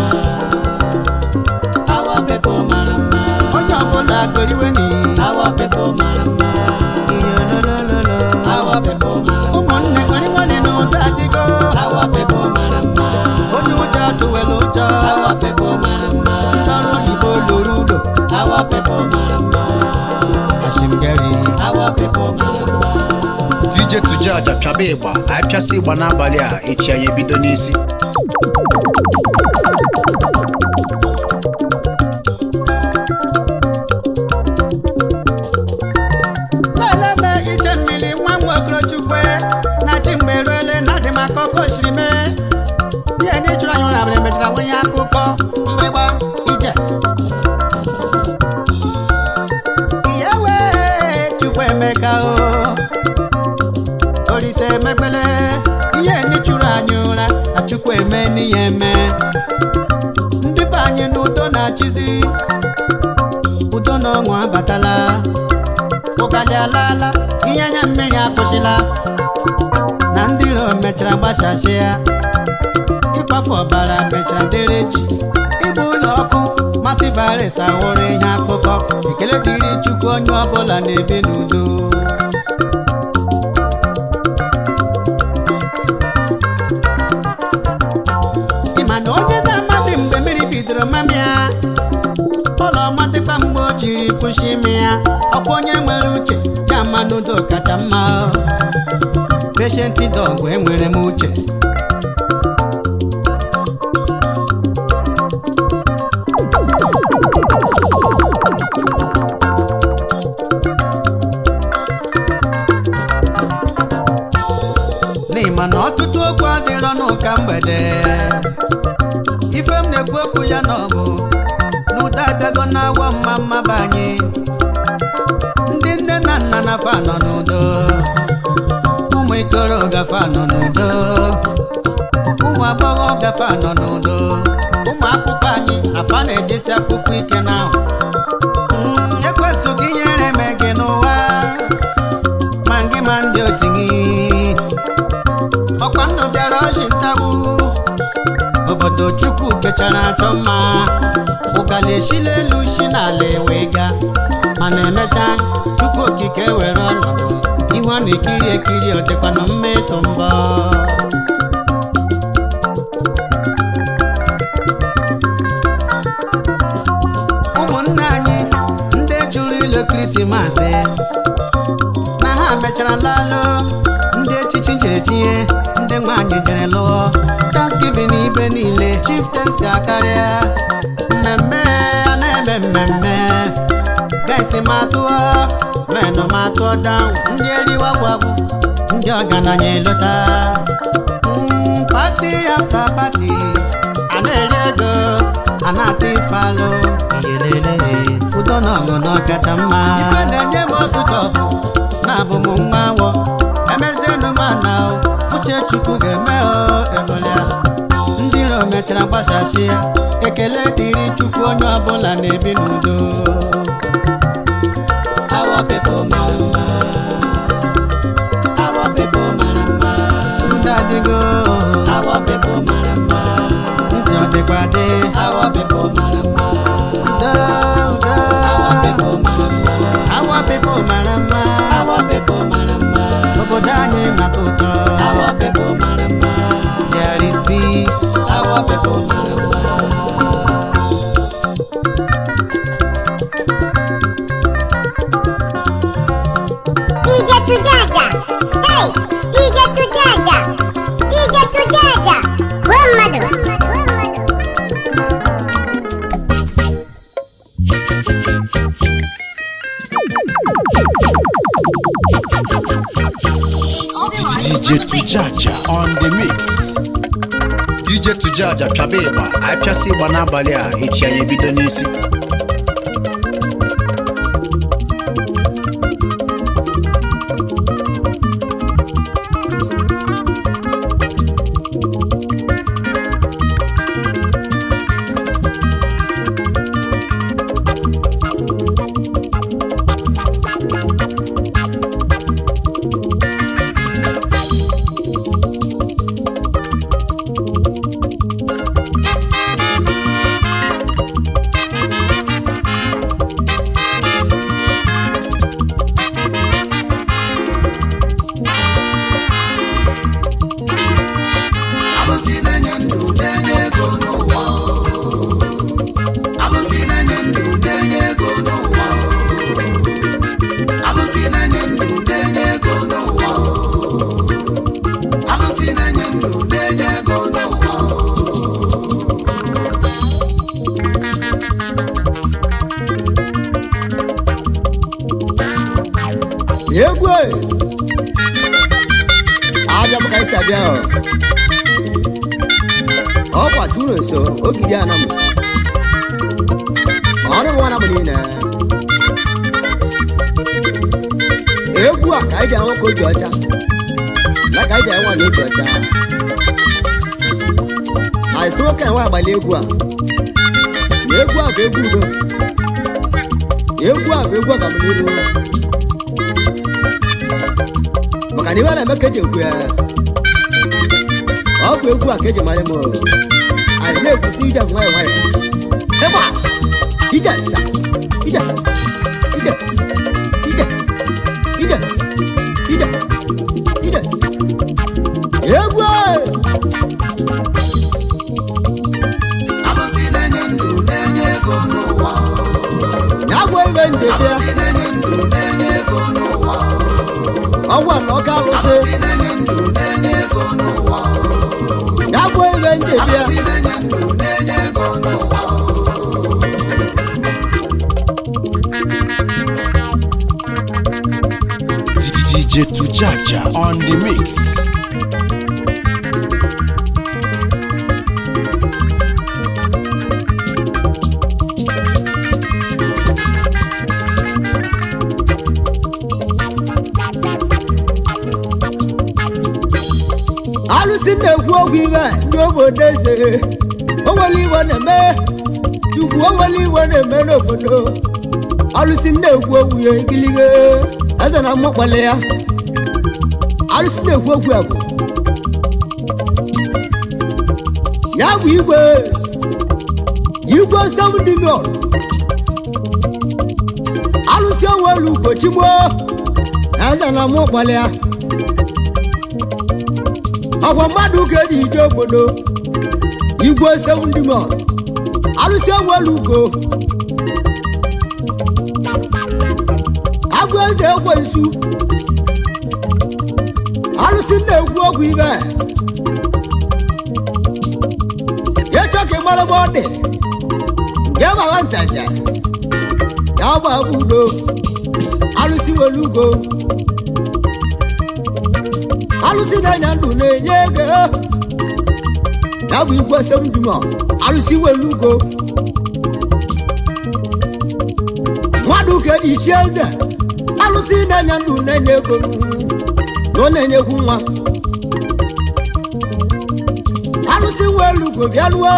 Our people mara mma. Onye ọbụla goriweni. Our people mara mma. Iyolololo. Our people mara mma. Ụmụnne goriweni n'ụdọ adịgo. Our people mara mma. Onye ụjọ tụwere ụjọ. Our people mara mma. Tọrọ oyibo loro udo. Our people mara mma. Ashimgeri. Our people mara mma. DJ Tujaja pịaba ịgba, anyị pịasị ịgba n'abalị a, echi anyị ebido n'isi. Leleme iche mmiri nwa m Okorochukwu na chi mgbe eruele na adị m aka ọkụ osiri mee ihe ndị chụrụ anyị ụra abalị mechara nwunye akụkọ mgbịrịgba ije ihe wee Chukwu emeka o Olise emegbele ihe ndị chụrụ anyị ụra na Chukwu eme n'ihe eme ndị be anyị n'udo na-achịzi udo na ọṅụ abatala. Ụkalị alaala ihe anya mmiri akwụsịla na ndị iro mechara gbasasịa ịkwafu ọbara mechara dere ji ịgba ụlọ ọkụ masivaris awụrụ ihe akụkọ. Ekele dịrị Chukwu, onye ọbụla na-ebi n'udo. Ị ma na onye na-amadị mgbe mmiri bidoro mamịa ụlọ ọmadịkwa mgbe o jiri kwụsị ime ya ọkwa onye nwere uche ya ma n'udo kacha mma. Patient dog enwere m uche. Mana ọtụtụ okwu adịrọ n'ụka mgbede. Ife m na-ekwu okwu ya na ọ bụ n'ụda abịago na-awọ mma mma be anyị. Ndị nne na nna na fa nọ n'udo, ụmụ ikorobịa fa nọ n'udo, ụmụ agbọghọbịa fa nọ n'udo, ụmụ akwụkwọ anyị afa na-ejesi akwụkwọ ike na ekwesịghị ihere eme gị n'ụwa, ma gị ma ndị otu gị. Ọkwa nnụ bịara ọjị ntagbu obodo Chukwu kechara achọ mma, ụgali esila elu si n'ala wee gaa, mana emecha Chukwu okike were ọnọdụ ihu a na-ekiri ekiri, ọ dịkwanụ mma ịtụ mbọ. Ụmụnne anyị ndị jụrụ ilu Krismasị na ha mechara lalụ, ndị echichi jere tinye, ndị nwaanyị jere lụọ, Thanksgiving ibe niile, chieftaincy akarịa, mmemme a na-eme mmemme, gaisi ma tụọ menụ ma tụọ down, ndị eriwa gwagwụ, ndị ọgaranya elota. Party after party, a na-eri ego, a na-ata ife alụ, iyelele, udo na ọṅụ na ọkacha mma. Ife na-enye m obi ụtọ bụ na abụ m nwa awọ, emezienụ m ana uche Chukwu ga-eme o evolia. Ndị iro mechara gbasasị ya, ekele dịrị Chukwu, onye ọbụla na-ebi n'udo. Our people mara mma, our people mara mma, ndị adịgo. Our people mara mma, ntị ọ dịkwa dị. Our people mara mma, udo udo. Our people mara mma, our people mara mma, our people mara mma, obodo anyị na-atọ ụtọ. Our people mara mma, there is peace. Our people mara mma. DJ Tujaja. Hey, DJ Tujaja. DJ Tujaja. Gbuo mmadụ. DJ Tujaja on the mix. DJ Tujaja pịaba ịgba, anyị pịasị ịgba n'abalị a, echi anyị ebido n'isi. Alụsị na-enye ndụ na-enye ego n'ụwa. Alụsị na-enye ndụ na-enye ego n'ụwa. Alụsị na-enye ndụ na-enye ego n'ụwa. Alụsị na-enye ndụ na-enye ego n'ụwa. Egwu e! Abịa m ka esi abịa ọ. Ọkwa tụrụ nso ogidi anọ m. Ọrụ m nwana m niile. Egwu a ka anyị ji ahụ ka obi ọcha. Na ka anyị ji ahụ nwaanyị obi ọcha. Anyị sị nwoke nwe agbali egwu a. Na egwu a bụ egwu udo. Egwu a bụ egwu ọganiru. Maka na iwe na-eme ka eji ekwu ya. Ọ bụ egwu a ka eji mara m o. Anyị na-ekwusi ije nwayọ nwayọ. Ịgba! Ije nsa! Ije! Ije! Ije! Ije! Ije! Ije! Egwu e! Alụsị na-enye ndụ na-enye ego n'ụwa. Ya bụ ibe nje bịa. Alụsị na-enye ndụ na-enye ego n'ụwa. Ọgwụ a na ọka alụsị. Alụsị na-enye ndụ na-enye ego n'ụwa. Ya bụ ibe nje bịa. Alụsị na-enye ndụ na-enye ego n'ụwa. DJ Tujaja on the mix. Alụsị na-ekwu okwu ibe ndị obodo eze o nwere iwe na-eme chukwu o nwere iwe na-eme n'obodo. Alụsị na-ekwu okwu ya igilige eze na mmakpali ya. Alụsị na-ekwu okwu ya bụ ya bụ igwe igwe 7 million. Alụsị onwelu ugochigbo eze na mmakpali ya. Ọkwa mmadụ ka eji ije obodo igwe 7 million. Alụsị onwelu ugo agụ eze ekwensu. Alụsị na-ekwu okwu ibe ya chọ ka ị mara ebe ọ dị nke gbara ntaja ya gba udo. Alụsị nwere ugo. Alụsị na-enye ndụ na-enye ego ya bụ igwe 7 million. Alụsị nwere ugo mmadụ ka eji isi eze. Alụsị na-enye ndụ na-enye ego na ọ na-enyekwu nwa. Alụsị nwere ugo bịaruo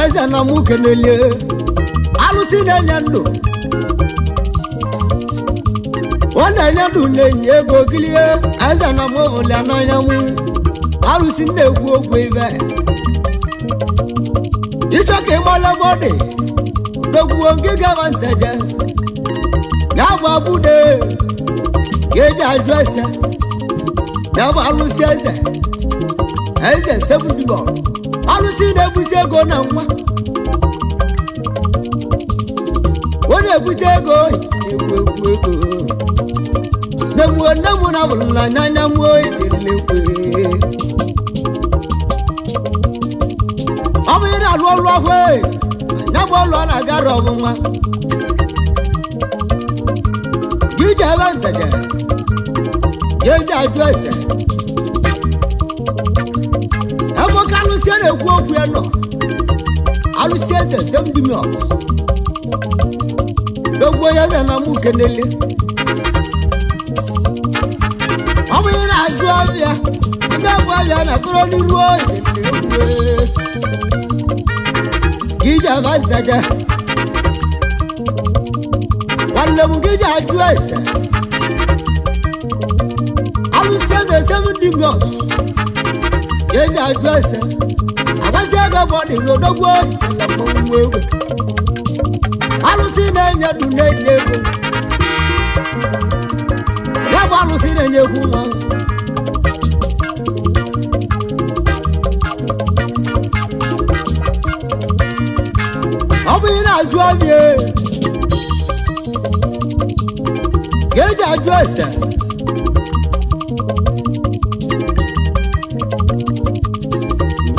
eze na mụ kenelie. Alụsị na-enye ndụ ọ na-enye ndụ na-enye ego gilie eze na mụ hụlịa n'anya mụ. Alụsị na-ekwu okwu ibe ịchọ ka ị mara ebe ọ dị dogbuo ngịga ma nteje ya bụ abụde ka eji ajụ ese ya bụ alụsị eze eze 7 million. Alụsị na-ebute ego na nwa ọ na-ebute ego egwu egwu ego nne m nne m na bụrụ na n'anya m ojelekwe. Ọ bụ ị na-alụ ọlụ ahụ anya bụ ọlụ a na-agara ọmụnwa gị ji ebe nteje ya eji ajụ ese ebe ka alụsị na-ekwu okwu ya nọ. Alụsị eze 7 million dogbu onye eze na mụ kenele. Ọ bụ ị na-azụ ọbịa ndị abụ ọbịa na-akụrụ n'iru oyi gị ji aba ntaja nwanne m gị ji ajụ ese. Alụsị eze 7 million gị ji ajụ ese agbazi ego bụ ọdị n'odogwu ala mmanwụ egbe. Alụsị na-enye ndụ na-enye ego ya bụ alụsị na-enyekwu nwa. Ọ bụ ị na-azụ ọbịa ka eji ajụ ese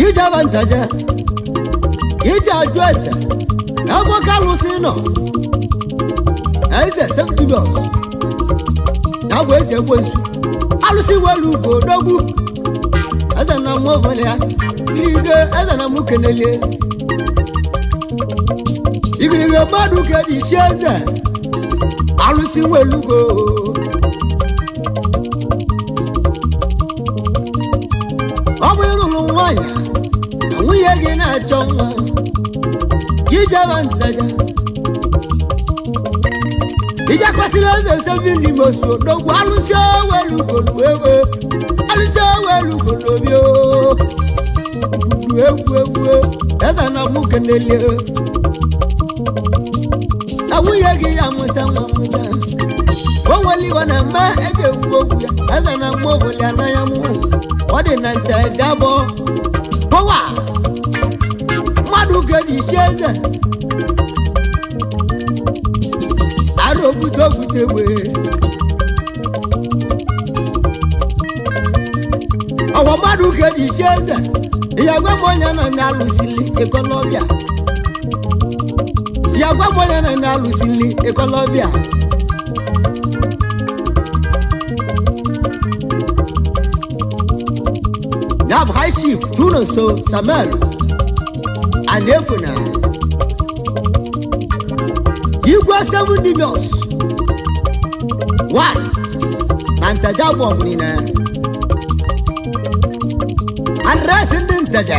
iji aba ntaja iji ajụ ese ebe oke alụsị nọ eze 7 million ya bụ eze ekwensu. Alụsị welu ugo odogwu eze na mụ ọbụla ya ige eze na mụ kenelie igirige mmadụ ka eji chi eze. Alụsị nwere ugo ọ bụ ịlụrụ nwaanyị na nwunye gị na-achọ nwa ka ijeba ntaja ije kwesịrị eze 7 million odogwu. Alụsị owelu ugolu egbe alụsị owelu ugolu obi ogudu egwu egwu eze na mụ kenelie na nwunye gị ya mụta nwa mụta o nwere iwe na mma eji ekwu okwu ya eze na mma ọbụla n'anya mụ ọ dị na nteje abụọ pọwa mmadụ ka eji isi eze arụ ogbute ogbute egbe ọwa mmadụ ka eji isi eze ya gwa m onye nọ na alụsili ịkọlọbịa ya gwa m onye nọ na alụsili ịkọlọbịa. Ya bụ high chief Chunoso Samuel Anefuna igwe 7 million one na Na nteje agba ọgwụ niile. Adreesị ndị nteje.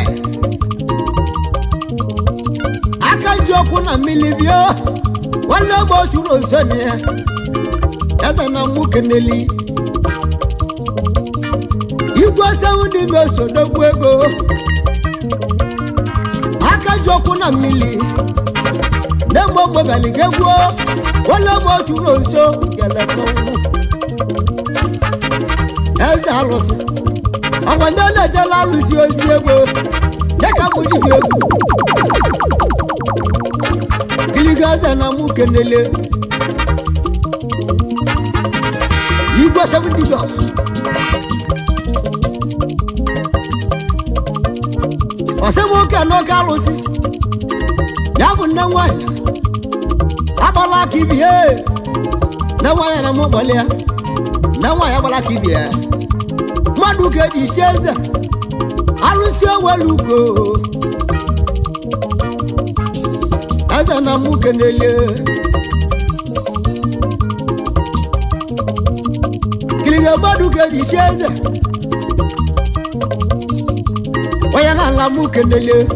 Aka ji ọkụ na mmiri bịa. Nwanne m otu ụlọ nso na ya. Eze na mụ keneli. Igwe sewu dị m esodogbu ego. Aka ji ọkụ na mmiri. Nne m omobali ga-egwuo. Nwanne m otu ụlọ nso gele mmanwụ. Eze alụsị. Ọkwa ndị na-ejela alụsị ozi egwu. Dịka mụ ji bi egwu. Giliga eze na mụ kenele. Igwe 70 plus. Ọsị m oke n'oke alụsị. Ya bụ nne nwanyị. Agbala aka ibie. Nne nwanyị na mụ gbalịa. Nne nwanyị agbala aka ibie. Mmadụ ka eji isi eze. Alụsị onwere ugo. Eze na mụ kenele. Kiliga mmadụ ka eji isi eze. Onye na-ala mụ kenele.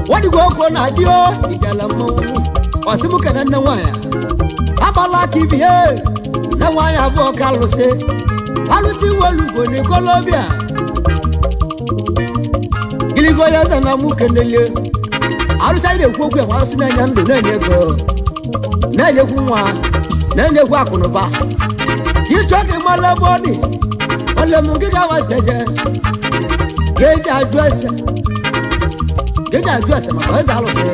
Wadigo oko na-adị o ijala mmanwụ. Ọsị mụ kene nne nwanyị. Agbala aka ibie. Nne nwanyị abụọ ka alụsị. Alụsị nwere ugo n'ikolobịa. Giligo ya eze na mụ kenele. Alụsị anyị na-ekwu okwu ya bụ alụsị na-enye ndụ na-enye ego. Na-enyekwu nwa. Na-enyekwu akụnụba. Ịchọ ka ị mara ebe ọ dị. Nwanne m gị ga-awa nteje. Ga-eji ajụ ese. Ga-eji ajụ ese maka eze alụsị.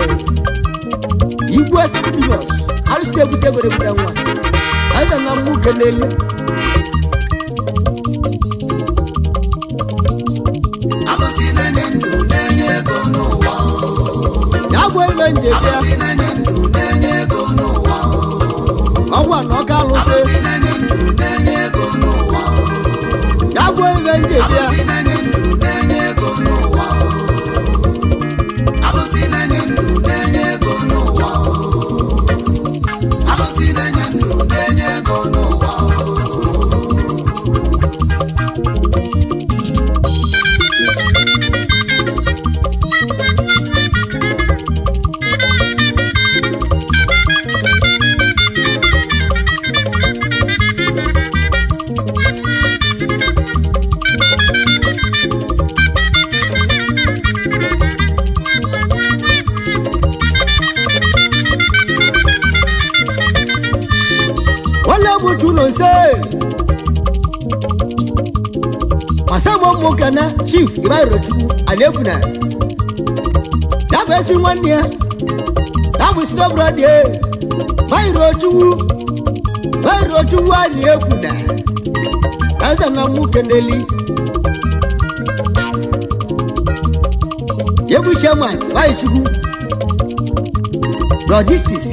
Igwe ese dị bilions. Alụsị na-ebute ego na-ebute nwa. Eze na mụ kenele. Alụsị na-enye ndụ na-enye ego n'ụwa. Ya bụ ebe nje bịa. Alụsị na-enye ndụ na-enye ego n'ụwa. Ọgwụ a na ọka alụsị. Alụsị na-enye ndụ na-enye ego n'ụwa. Ya bụ ebe nje bịa. Alụsị na-enye ndụ na-enye ego n'ụwa. Alụsị na-enye ndụ na-enye ego n'ụwa. Alụsị na-enye ndụ na-enye ego n'ụwa. Nwanne m uchu ụlọ nse. Ọsọ m ụmụ kene Chief Ibarochukwu Alefuna. Ya bụ ezi nwanne ya. Ya bụ Snow Brother. Bairochukwu. Bairochukwu Alefuna. Eze na mụ keneli. Yebu Chairman Baichukwu. Logistics.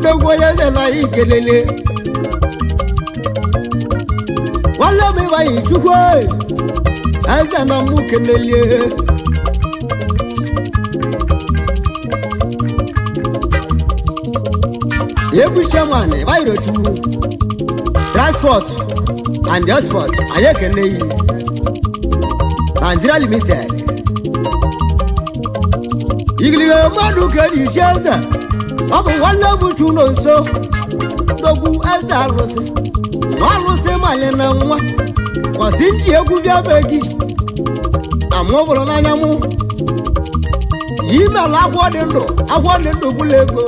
Gbogbo yẹn la ikelele. Wálé mi wá ìṣúgbó. Eze na mú kelele. Yebu Chairman Bairochukwu. Transport and Export Ayekene yi. Nigeria Limited. Igilige mmadụ kere isi eze. Ọ bụ nwanne m chu nọ nso. Dogwu eze alụsị. Nwa alụsị mali na nwa. Kwasị nji egwu bịa be gị. Amụ bụrụ n'anya mụ. Imela agwọ dị ndụ. Agwọ dị ndụ bụla ego.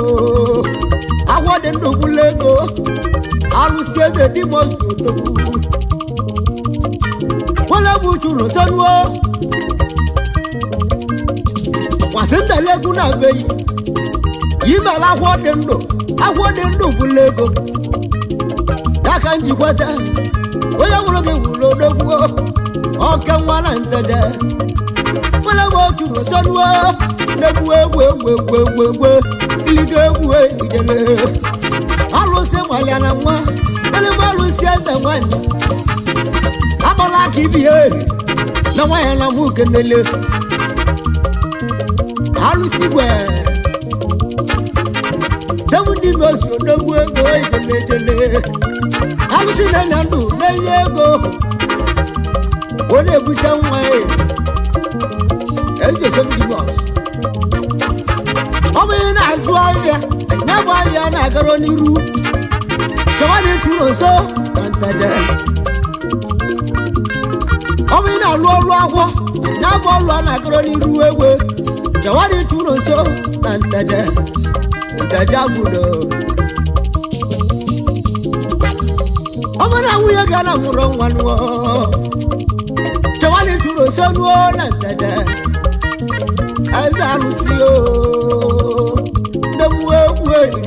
Agwọ dị ndụ bụla ego. Alụsị eze dị mọsụ dogwu. Nwanne m chu nọ nso nuo. Kwasị mbele egwu na be yi. Imela agwọ dị ndụ. Agwọ dị ndụ bụla ego. Ya ka njikwata. Onye nwụrụ gị wụrụ odogwu. Ọke nwa na nteje. Nwere m otu n'ụsọnuo. Na-egwu egwu egwu egwu egwu egwu. Iligo egwu ijele. Alụsị nwalia na nwa. Ele m alụsị eze nwanyị. Agbala aka ibie. Na nwaanyị na mụ kenele. Alụsị gwe. 7 osi odogwu ego ejele ejele alụsị na-enye ndụ na-enye ego ọ na-ebute nwa ya eze sebdibọs ọ bụ ihe na-azụ ahịa nya bụ ahịa na-agara n'iru chọwa na ịchụ ụlọ nso na ntaje ọ bụ ị na-alụ ọrụ akwọ nya bụ ọrụ a na-agara n'iru egwe chọwa na ịchụ ụlọ nso na ntaje ntaje agwụdo ọ bụ na nwunye ga na mụrụ nwa nụọ chọwa na ịchụ ụlọ nso nụọ na ntaje eze arụsị o ndemuwe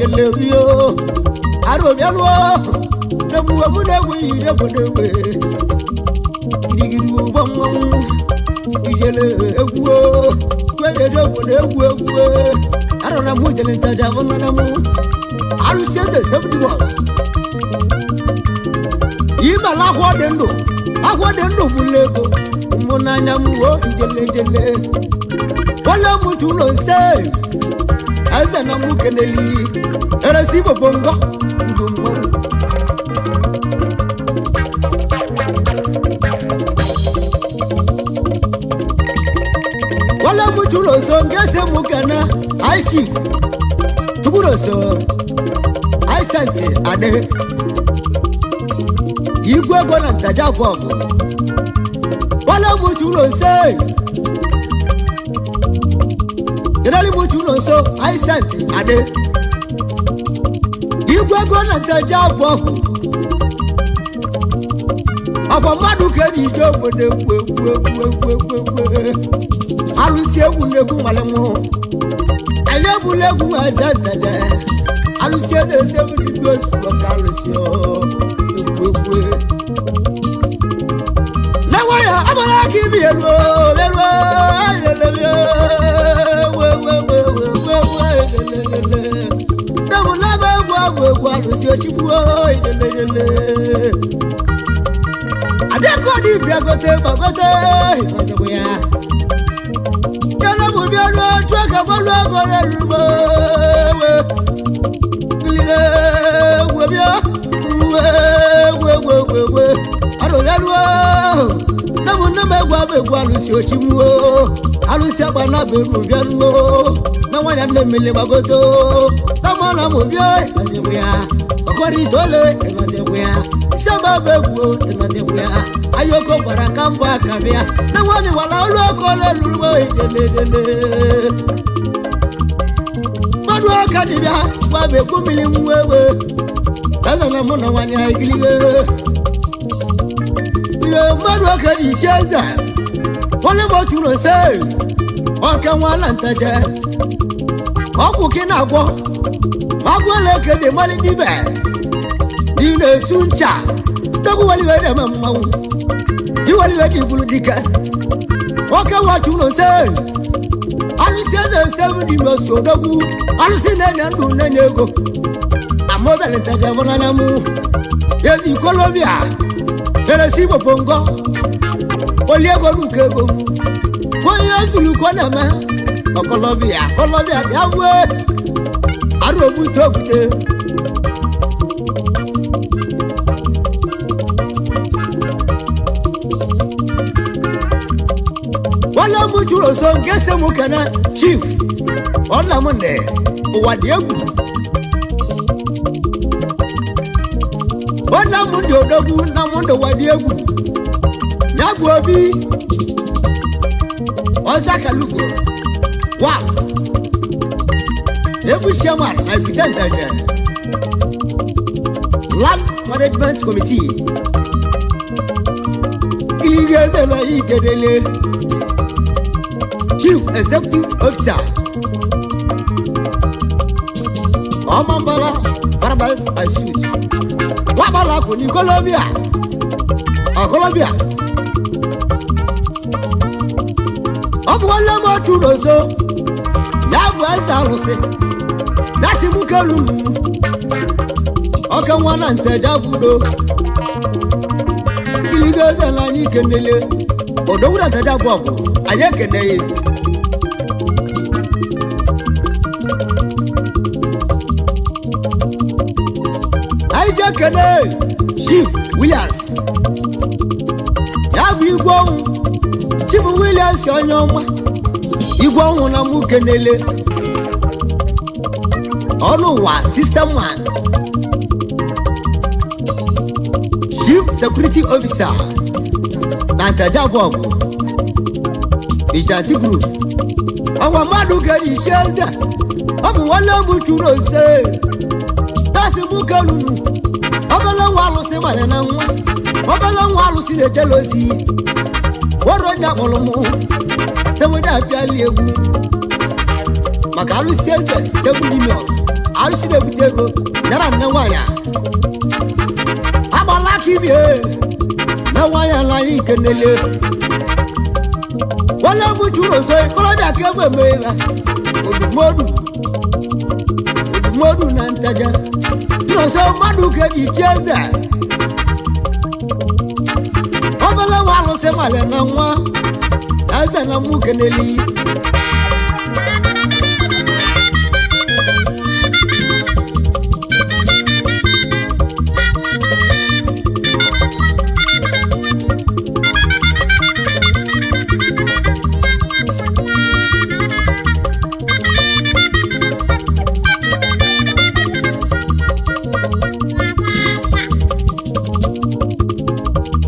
egwu o arụbịalụọ ndemuwe mụ na-egwu yiri obodo egwe girigiri ụgbọ mmanwụ ijele egwu kweredo obodo egwu egwu arụna mụ jele ntaja mụnana mụ arụsị eze sebdibọs imala akwọ dị ndụ akwọ dị ndụ bụla ego mụ n'anya m wo ijele ijele wọlé mu tún lọ sẹ ẹsẹ náà mú keneli ẹrẹsì bòbò ńgọ kudu mọ. wọlé mu tún lọ sọ ngẹsẹ mu kẹnẹ aishif tukú lọ sọ aishanti adé igwe ego na ntajà bọọbụ wọlé mu tún lọ sẹ. Kedali mutu lọ so Aisant Ade. Igwe ego na ntaja abụọ Ọfọ mmadụ ka eji ije obodo egwu egwu egwu egwu egwu egwu. Alụsị egwu na-egwu nwale mụ. Anyị egbula egwu aja ntaja. Alụsị eze ese mmiri osu ọka alụsị ọ egwu egwu. Na nwayọ agbara aka ibi elu elu elele adekodi bịa gote gbagote ịgbazekwa ya kelebụ bịa ruo chụọ ka bọlụ ego n'elugbo gilile egwe bịa egwe egwe egwe egwe arụbịa ruo nne m nne m egwu abụ egwu alụsị ochimuo alụsị agba na bụ eru bịa ruo na nwanya nne mmiri gbagoto na mụ na mụ bịa ịmazekwa ya ọkọrịtole ịmazekwa ya sọba bụ egwu ịmazekwa ya ayoko gwara ka mbụ aka bịa na nwanyị wala olu ọkụ lelugbo ijelelele mmadụ ọka dịbịa gwa bụ egwu mmiri nwa egbe eze na mụ na nwanyị igilihe ihe mmadụ ọka dị isi eze wọlé mọ tún lọ sẹ ọkẹ wọn là ń tẹjẹ ọkù kí náà gbọ magbọlẹ kéde mọlẹ níbẹ nínú èsù ń tsa dọkú wọlé wẹ dẹ mọ mọwù ìwọlé wẹ di bulu dikẹ ọkẹ wọn tún lọ sẹ alùsí ẹsẹ sẹfún di mọ sọ dọkú alùsí nẹni ẹnu nẹni ego àmọ bẹlẹ tẹjẹ fúnra mú yéésì kọlọbíà yẹrẹsì bòbò ńgọ oliego lukego wọ́n zulu kọ́nà mẹ́ ọ̀kọlọ́bìà kọlọ́bìà bíáwé arúgbó tó kùté. wọ́n lé mú jùlọ so ngẹ́sẹ̀ mú kẹ́nẹ́ chief ọ̀nàmúnẹ̀ ụwa dị egwu. Ọ̀nàmúndì odogwu nnamúndì ụwa dị egwu. Ya bụ obi ọzakalugo wa egwu chairman na president land management committee iligezela ikedele chief executive officer ọmọmbala barabas asus wabala kò ní Colombia ọ Colombia ọ bụ nwanne m otu n'ozo ya bụ eze arụsị na-asị m kelu m ọka nwa na nteja budo iligo eze na anyị kenele odogwu na nteja bụ ọgụ anyị ekeneghị Anyị jee kene Chief Williams, ya bụ igwe ọnwụ. Chief Williams, onye ọma, igwe ọnwụ na mụ kenele ọnụ ụwa, system man, chief security officer na Ntajabọgụ Vigilante Group. Ọgwa mmadụ ga-eji isi eze, ọ bụ nwanne m chụrụ ose tasị m kelunu. Obele nwa alụsị mara na nwa, obele nwa alụsị na-ejela ozi wọrọ ndị akpọrọ m sewede abịali egwu maka alụsị eze seven million, alụsị na-ebute ego yara nne nwaanyị agbala aka ibie na nwaanyị ala anyị ikenele. Wọlé mú jùlọ sọ kọlọ́bíà kí ẹgbẹ́ mi rà odùmọ́dù odùmọ́dù na ntajà jùlọ sọ mmadụ kejì chieze. Obele nwa alụsị malẹ na nwa eze na mụ keneli.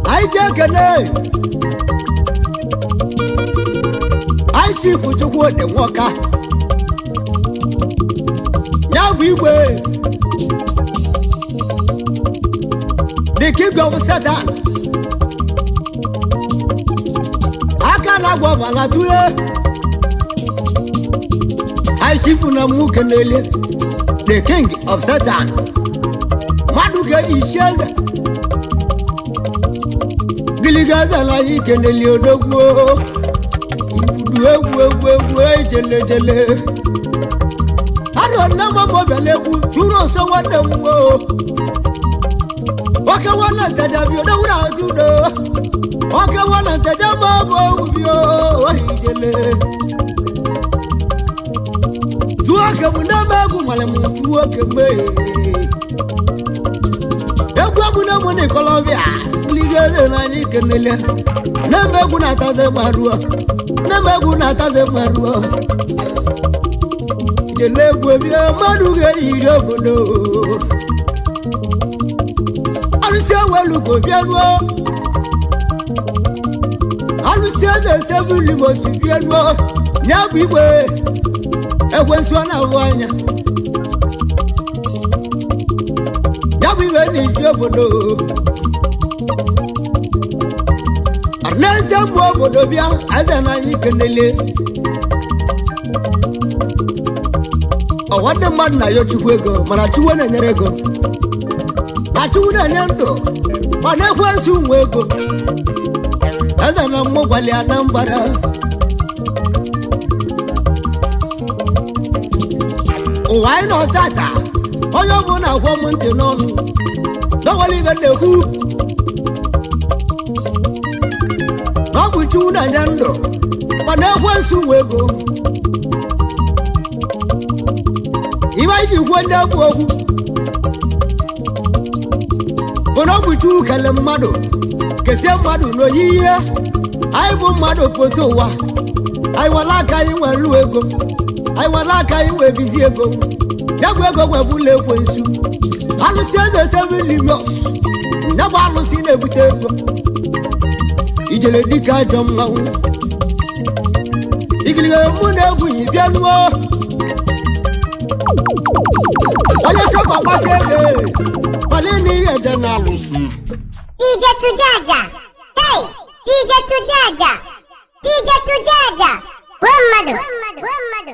Anyị jee kene anyị chifu Chukwudị Nwoka, ya bụ igwe the king of Satan, aka na-agwa ọbala tụle. Anyị chifu na mụ kenele the king of Satan, mmadụ ga-eji isi eze giligaza la yi kenele odogwu ibudu egwu egwu egwu ejelejele arọ nne m bịara egwu tụrụ ọsọ nwanne m o oke nwanne ntaja bi odogwu na azụ udo oke nwanne ntaja ma ọ bụ owu bi o ijele tụọ oke m na-eme egwu nwere m tụọ oke m egwu egwu na mụ na ikolobịa eze na anyị kenele na-eme egwu na-atazi gbaruo, na-eme egwu na-atazi gbaruo jele egwu ebie mmadụ ga-eyiri obodo alụsị ewelu ka bịa ruo alụsị eze seven bịa ruo nye bụ igwe ekwensu ọ na-ahụ anya ya bụ igwe na-eji obodo n'eze mgbe obodo bịa eze na anyị kenele. Ọwa ndị mmadụ na-ayọ Chukwu ego, mana Chukwu na-enyere ego ma Chukwu na-enye ndụ, mana ekwensu nwe ego. Eze na mmụ gwali Anambra ụwa anyị nọ tata, onye ọbụla akwọ m ntị n'ọnụ n'ọnwere ibe na-ekwu na ọ bụ Chukwu na-enye ndụ, mana ekwensu nwe ego. Ibe anyị ji kwuo ndị egwu okwu bụ na ọ bụ Chukwu kele mmadụ, kesie mmadụ n'oyiyi ya. Anyị bụ mmadụ pụta ụwa, anyị nwere aka anyị nwere lụọ ego, anyị nwere aka anyị wee bizi ego, ya bụ ego nwebụla ekwensu alụsị eze seven millions, ya bụ alụsị na-ebute ego ijele dịka ajọ mmanwụ igiliga mụ na egwu yi bịa nuo onye chọkọ kpata ego mana na ihe eje na alụsị. DJ Tujaja. Hey, DJ Tujaja. DJ Tujaja. Gbuo mmadụ. Gbuo mmadụ.